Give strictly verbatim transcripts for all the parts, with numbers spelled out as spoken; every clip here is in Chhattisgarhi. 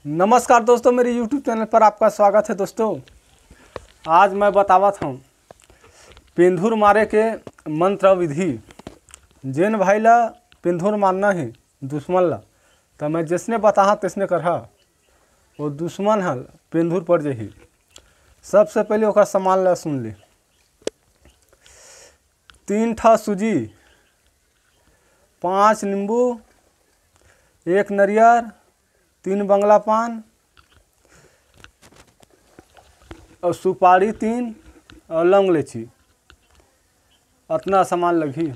नमस्कार दोस्तों, मेरे YouTube चैनल पर आपका स्वागत है। दोस्तों, आज मैं बतावत हूँ पेंदुर मारे के मंत्र विधि। जेन भाई ला पेंदुर मारना है दुश्मन ला, त मैं जैसने बताहा तैसने करहा, वो दुश्मन ह पेंदुर पड़ जाही। सबसे पहले ओकर सामान ला सुन ले। तीन ठा सूजी, पाँच नींबू, एक नरियर, तीन बंगला पान और सुपारी तीन और लौंग लेची, अतना सामान लगही।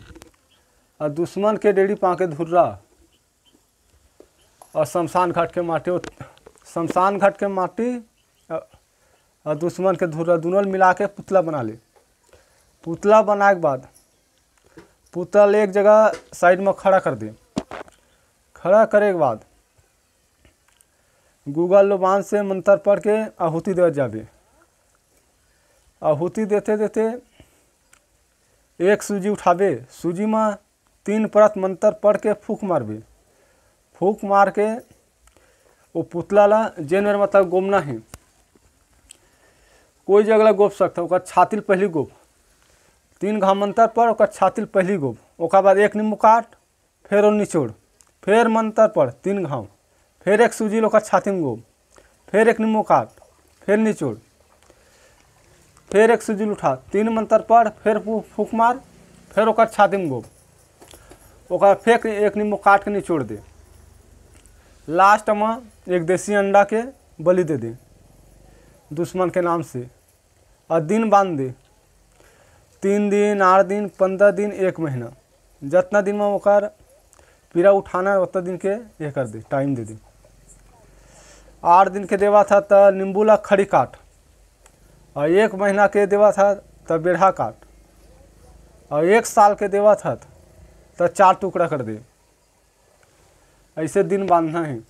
और दुश्मन के डेढ़ी पाँव के धुर्रा और शमशान घाट के माटी, शमशान घाट के माटी और दुश्मन के धुर्रा, दोनों मिला के पुतला बना ले। पुतला बनाए के बाद पुतला एक जगह साइड में खड़ा कर दे। खड़ा करे के बाद गुग्गल लोबान से मंत्र पढ़ के आहुति देवत जाबे। आहुति देते देते एक सूजी उठाबे, सूजी में तीन परत मंत्र पढ़ के फूंक मारबे। फूंक मार के वो पुतला ला जेन मेर मतलब गोमना है, कोई जगह ला गोप सकता, ओकर छाती ल पहली गोप। तीन घाव मंत्र पढ़, ओकर छाती ल पहली गोप। ओकर बाद एक नींबू काट, फिर वो निचोड़, फिर मंत्र पढ़ तीन घाव, फिर एक सूजी ल ओकर छाती में गोप, फिर एक नींबू काट, फिर निचोड़, फिर एक सूजी ल उठा, तीन मंत्र पढ़, फिर फू-, फूंक मार, फिर ओकर छाती में गोप, ओकर फेंक, एक नींबू काट के निचोड़ दे। लास्ट में एक देसी अंडा के बलि दे दे दुश्मन के नाम से। और दिन बांध दे, तीन दिन, आठ दिन, पंद्रह दिन, एक महीना, जितना दिन में ओकर पीरा उठाना है उतना दिन के ये कर दे, टाइम दे दे। आठ दिन के देवा था त नींबू ला खड़ी काट, और एक महीना के देवा था त बेढ़ा काट, और एक साल के देवा था त चार टुकड़ा कर दे। ऐसे दिन बांधना है।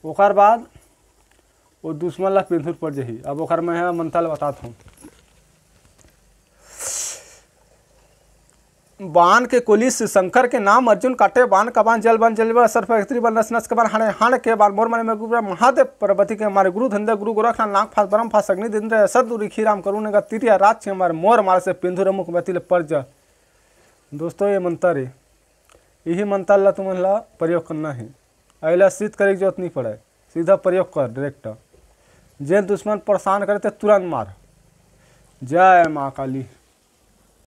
ओकर बाद वो दुश्मन ला पेंदुर पड़ जाही। अब ओकर मैं ह मंत्र ला बतात हूँ। बान के कोलिस शंकर के नाम, अर्जुन काटे बान का बान, जल बान जल बान, सर्प स्त्री बान, नस नस के बान, हाड़े हाड़ के बान, मोर मने में गुरु महादेव पार्वती के मारे, गुरु धंधे गुरु गोरखनाथ, नाग फास ब्रह्म फास अग्नि दिन रे, सदगुरु खीराम करुणे का तिरिया राज के मारे, मोर मार से पेंदुर मुख बतिल पड़ जा। दोस्तों, ये मंत्र है, यही मंत्र ला तुमन ला प्रयोग करना है। अइला सीत करे के जरूरत नहीं पड़े, सीधा प्रयोग कर डायरेक्ट। जेन दुश्मन परेशान करे ते तुरंत मार। जय माँ काली।